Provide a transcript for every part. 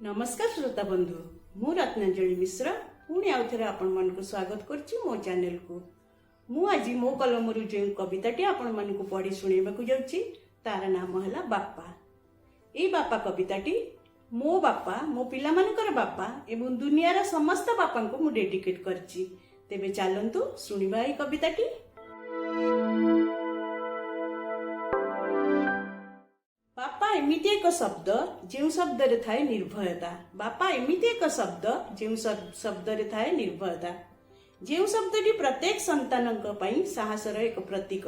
ନମସ୍କାର ଶ୍ରୋତା ବନ୍ଧୁ, ମୁଁ ରତ୍ନାଞ୍ଜଳି ମିଶ୍ର ପୁଣି ଆଉଥରେ ଆପଣମାନଙ୍କୁ ସ୍ୱାଗତ କରୁଛି ମୋ ଚ୍ୟାନେଲକୁ। ମୁଁ ଆଜି ମୋ କଲମରୁ ଯେଉଁ କବିତାଟି ଆପଣମାନଙ୍କୁ ପଢ଼ି ଶୁଣାଇବାକୁ ଯାଉଛି, ତାର ନାମ ହେଲା ବାପା। ଏଇ ବାପା କବିତାଟି ମୋ ବାପା, ମୋ ପିଲାମାନଙ୍କର ବାପା ଏବଂ ଦୁନିଆର ସମସ୍ତ ବାପାଙ୍କୁ ମୁଁ ଡେଡିକେଟ୍ କରିଛି। ତେବେ ଚାଲନ୍ତୁ ଶୁଣିବା ଏଇ କବିତାଟି। ବାପା ଏମିତି ଏକ ଶବ୍ଦ, ଯେଉଁ ଶବ୍ଦରେ ଥାଏ ନିର୍ଭୟତା। ବାପା ଏମିତି ଏକ ଶବ୍ଦ, ଯେଉଁ ଶବ୍ଦରେ ଥାଏ ନିର୍ଭୟତା, ଯେଉଁ ଶବ୍ଦଟି ପ୍ରତ୍ୟେକ ସନ୍ତାନଙ୍କ ପାଇଁ ସାହସର ଏକ ପ୍ରତୀକ।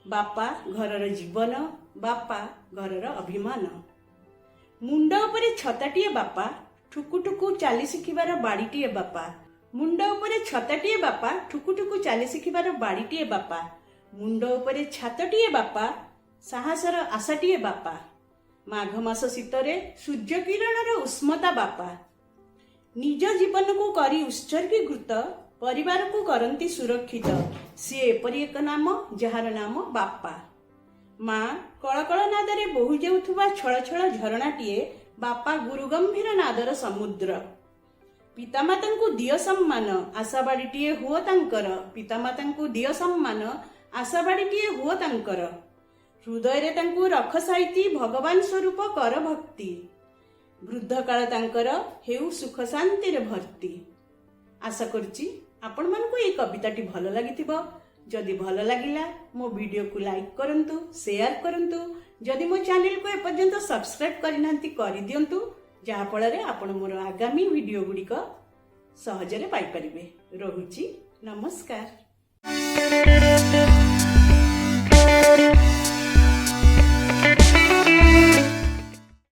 ବାପା ଘରର ଜୀବନ, ବାପା ଘରର ଅଭିମାନ। ମୁଣ୍ଡ ଉପରେ ଛତାଟିଏ ବାପା, ଠୁକୁ ଠୁକୁ ଚାଲି ଶିଖିବାର ବାଡ଼ିଟିଏ ବାପା। ମୁଣ୍ଡ ଉପରେ ଛତାଟିଏ ବାପା, ଠୁକୁ ଠୁକୁ ଚାଲି ଶିଖିବାର ବାଡ଼ିଟିଏ ବାପା। ମୁଣ୍ଡ ଉପରେ ଛାତଟିଏ ବାପା, ସାହସର ଆଶାଟିଏ ବାପା। ମାଘ ମାସ ଶୀତରେ ସୂର୍ଯ୍ୟ କିରଣର ଉଷ୍ମତା ବାପା। ନିଜ ଜୀବନକୁ କରି ଉତ୍ସର୍ଗୀକୃତ, ପରିବାରକୁ କରନ୍ତି ସୁରକ୍ଷିତ, ସିଏ ଏପରି ଏକ ନାମ, ଯାହାର ନାମ ବାପା। ମା କଳକଳ ନାଦରେ ବୋହି ଯାଉଥିବା ଛଳଛଳ ଝରଣାଟିଏ, ବାପା ଗୁରୁଗମ୍ଭୀର ନାଦର ସମୁଦ୍ର। ପିତାମାତାଙ୍କୁ ଦିଅ ସମ୍ମାନ, ଆଶାବାଡ଼ିଟିଏ ହୁଅ ତାଙ୍କର। ପିତାମାତାଙ୍କୁ ଦିଅ ସମ୍ମାନ, ଆଶାବାଡ଼ିଟିଏ ହୁଅ ତାଙ୍କର। ହୃଦୟରେ ତାଙ୍କୁ ରଖ ସାଇତି, ଭଗବାନ ସ୍ୱରୂପ କର ଭକ୍ତି। ବୃଦ୍ଧକାଳ ତାଙ୍କର ହେଉ ସୁଖ ଶାନ୍ତିରେ ଭର୍ତ୍ତି। ଆଶା କରୁଛି ଆପଣମାନଙ୍କୁ ଏଇ କବିତାଟି ଭଲ ଲାଗିଥିବ। ଯଦି ଭଲ ଲାଗିଲା, ମୋ ଭିଡ଼ିଓକୁ ଲାଇକ୍ କରନ୍ତୁ, ସେୟାର କରନ୍ତୁ। ଯଦି ମୋ ଚ୍ୟାନେଲକୁ ଏପର୍ଯ୍ୟନ୍ତ ସବସ୍କ୍ରାଇବ୍ କରିନାହାନ୍ତି, କରିଦିଅନ୍ତୁ, ଯାହାଫଳରେ ଆପଣ ମୋର ଆଗାମୀ ଭିଡ଼ିଓ ଗୁଡ଼ିକ ସହଜରେ ପାଇପାରିବେ। ରହୁଛି, ନମସ୍କାର।